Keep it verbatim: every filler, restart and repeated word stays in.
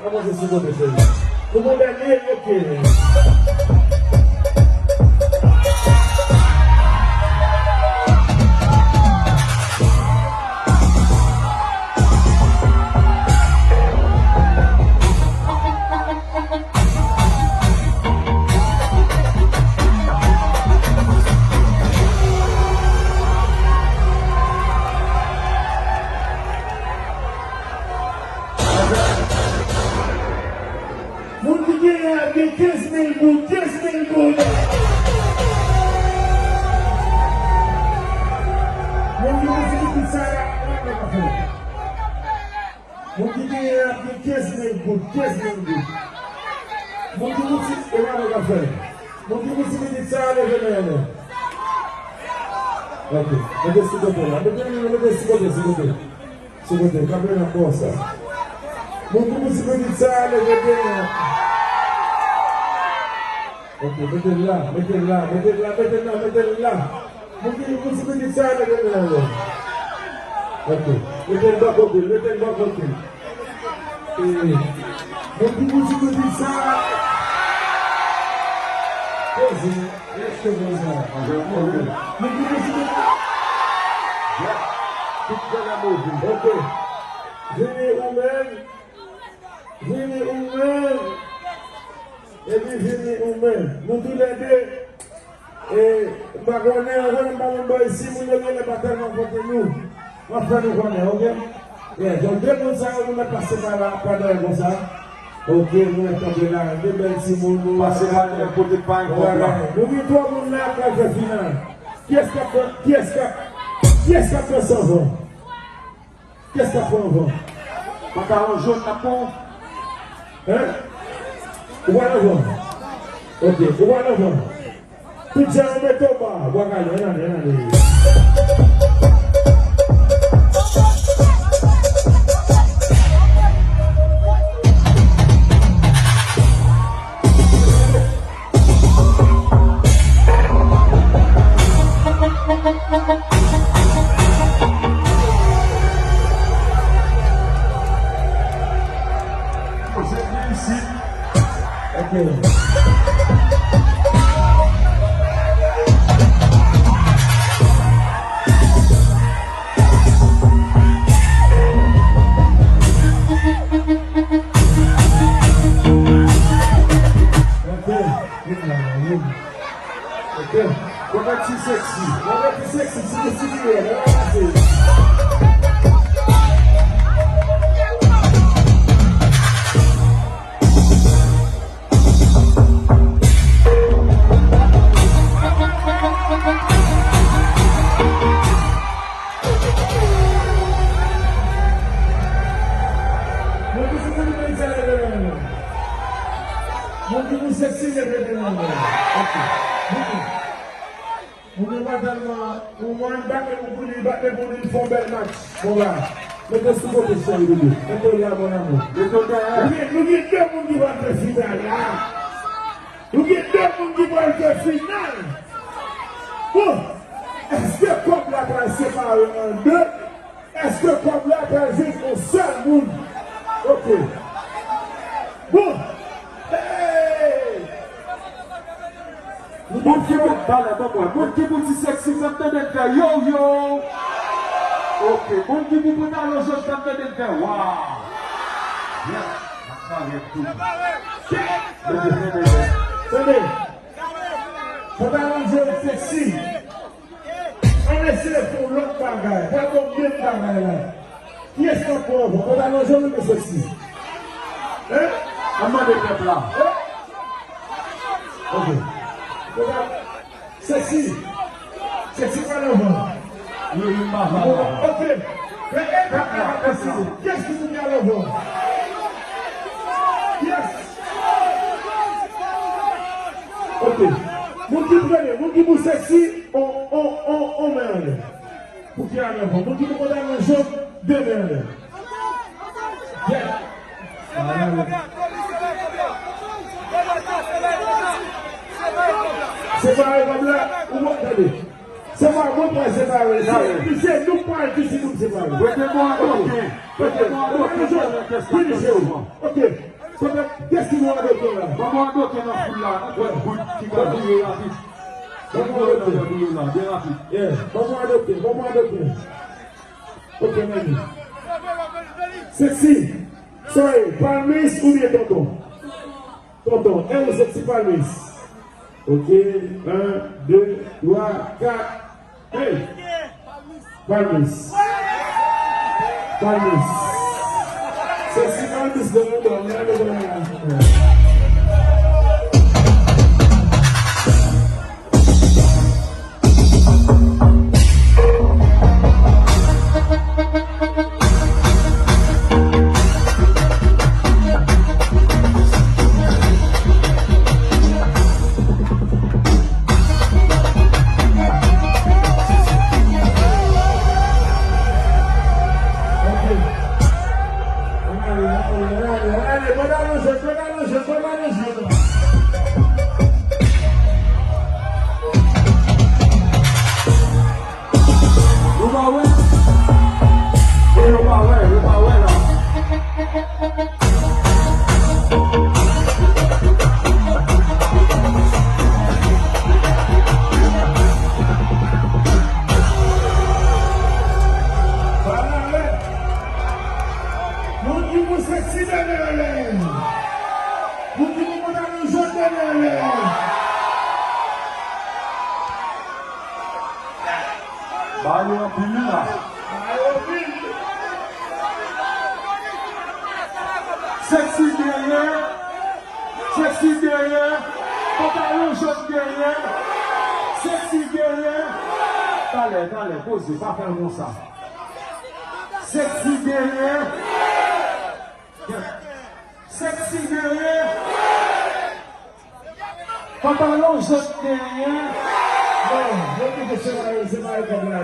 Avanse sou kote, cheri. Nou bon dènye, ok. Moun ki genyen ap gen kenz mil goud, kenz mil goud. Moun ki gen ti pitit sa la, mwen mèt ap fè. Moun ki genyen ap gen kenz mil goud, kenz mil goud. Moun ki gen ti, e mwen mèt ap fè. Moun ki gen ti pitit sa, leve men yo. Ok, mete sou kote la. Mete, mete sou kote, sou kote. Sou kote, kanpe nan bò sa. Moun ki pou ti pitit sa a, leve men an. Ok, mete l la, mete l la, mete l la, mete l la, mete l la. Moun ki pou ti pitit sa a, leve men an. Ok, mete l bò kote l, mete l bò kote l. E, moun ki pou ti pitit sa a, poze. Reste konsa. Mwen ki deside. Tout bagay move. Ok. Vini ou menm. Vini ou menm. Epi vini ou menm. Nou toulède. E, m pa konnen, anvan m pa konn bò isi, moun yo genlè pa tèlman konte nou. M ap fè nou konnen, ok? Yeah, donk, de moun sa yo, nou mèt pase pa la, pa dèyè konsa. Ok, nou mèt kanpe la, de bèl timoun, nou pase pa dèyè, pote pa yon kòb la. Nou gen twa moun la k pral fè final. Kiyès k ap, kiyès k ap, kiyès k ap danse anvan? Kiyès k ap pran anvan? Pantalon jòn n ap pran? Hein? Ou pral anvan? Ok, ou pral anvan. Tout jan yo mete w ba, bwa kale, ann ale, ann ale. Poze vin isit. Ok. Ok. Vin la, vin. Ok. Konvèti sexy. Konvèti sexy, si te sivire, lè w pase. Mwen ki sou moun mwen sa leve men mwen. Mwen ki pou sexy leve men mwen. Ok. Mwen ki Moun yo pa tèlman, ou mwen bat men pou li, bat men pou li, li fè yon bèl match. Bon la, mete sou kote cheri bebe. Mete l la, mon amour. Mete l dèyè. Nou gen, nou gen de moun ki pral fè final la. Nou gen de moun ki pral fè final. Bon, èske kòb la pral separe an de? Èske kòb la pral jwenn yon sèl moun? Ok. Bon. Hey! Moun ki pou, pale, ban mwen. Moun ki pou ti sexy, fè m tande n fè yo, yo. Ok. Moun ki pou pantalon jòn, fè m tande n fè waw. Yes. Tande. Pantalon jòn sexy. Ann eseye fè yon lòt bagay. Gade yon menm bagay la. Kiyès k ap pran anvan? Pantalon jòn oubyen sexy? Hein? Ann mande pèp la. Hein? Ok. Pantalon sexy. Sexy pral anvan. Wi, wi, m pa anvan. Ok. Men etap la ap deside. Kiyès ki pou pral anvan? Kiyès? Ok. Moun ki premye, moun ki pou sexy. On, on, on, on men anlè. Pou ki anlè ankò? Moun ki poko ta nan jòn, de men anlè. Yeah. Separe kòb la, ou wè, tande. Separe, mwen pral separe. Se, se nou pral di si nou separe. Rete bò a doken. Rete bò a doken. Finish it. Ok. Kiyès ki nou adopte la? Ban mwen adopte nan foul la, nan kèk bout ki ka boule rapid. Ban mwen adopte. Boule la, byen rapid. Yeah, ban mwen adopte, ban mwen adopte. Ok, men. Sexy. Sorry, Palmis oubyen Tonton? Tonton, e ou Sexy, Palmis? Ok, un, deux, trois, quatre. Hey! Palmis. Palmis. Sexy, Palmis nan yon bò, men ale bò la. Nou pa wè? E yo pa wè, yo pa wè la. Moun ki pou Sexy, leve men anlè. Moun ki pou pantalon jòn, leve men anlè. Ba yo anpil wi la. Sexy genyen. Sexy genyen. Pantalon jòn genyen. Sexy genyen. Talè, talè, poze, pa fè l konsa. Sexy genyen. Sexy genyen. Pantalon jòn genyen. Non, yo kite separe, separe kòb la.